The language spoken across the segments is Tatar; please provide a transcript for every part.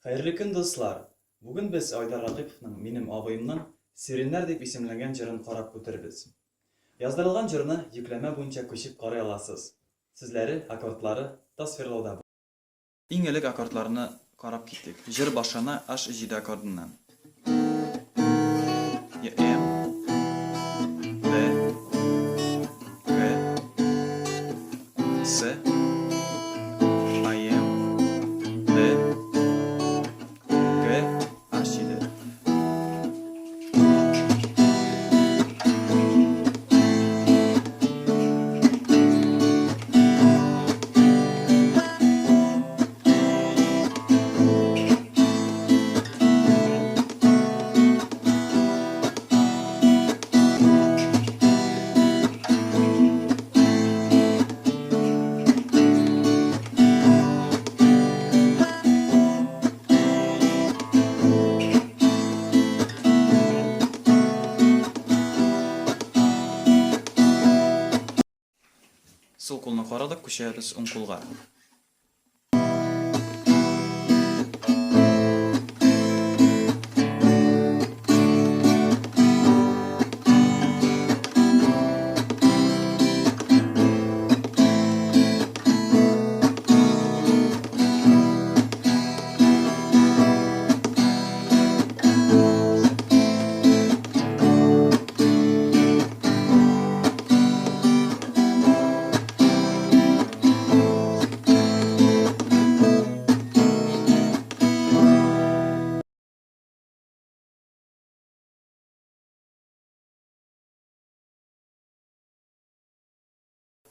Хәерле көн, дуслар! Бүген без Айдар Рәкыйповның Минем абыемның Сиреньнәр дип исемләнгән җырын карап үтербез. Яздырылган җырны йөкләмә буенча күчеп карый аласыз. Сүзләре, аккордлары тасвирлауда. Иң элек аккордларны карап китик. Җыр башлана H7 аккордыннан. Е М Д Г С А М Д Г H7. Сул кулны карадык, күчәбез уң кулга.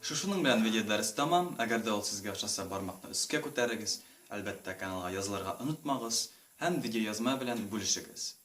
Шушының белән видеодәрес тәмам. Әгәр дә ул сезгә ошаса, бармакны өскә күтәрегез. Әлбәттә, каналга язылырга онытмагыз һәм видеоязма белән бүлешегез.